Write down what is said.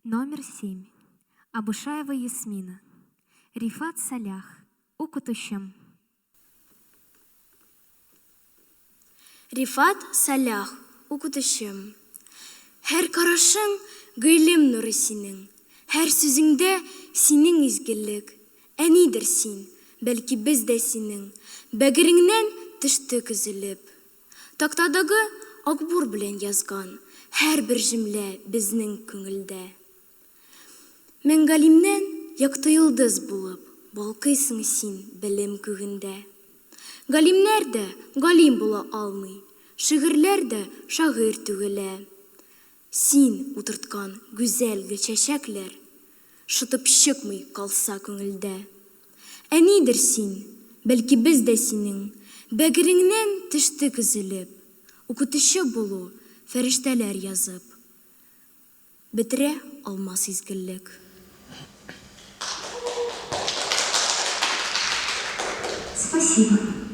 Номер семь. Абышаева Ясмина. Рифат Салях. Укытучым. Рифат Салях, укытучым. Һәр карашың гыйлем нуры синең, Һәр сүзеңдә синең изгелек. Әнидер син, бәлки без дә синең Бәгыреңнән төштек өзелеп. Тактадагы акбур белән язган һәрбер җөмлә безнең күңелдә. Мәңгалимнән якты йолдыз булып балкыйсың син белем күгендә. Галимнәр дә галим була алмый, шигырьләр дә шагыйрь түгелә. Син утырткан гүзәл гөлчәчәкләр Шытып чыкмый калса күңелдә. Әнидер син, бәлки без дә синең Бәгыреңнән төштек өзелеп. Укытучы булу, фәрештәләр язып Бетерә алмас изгелек. Спасибо.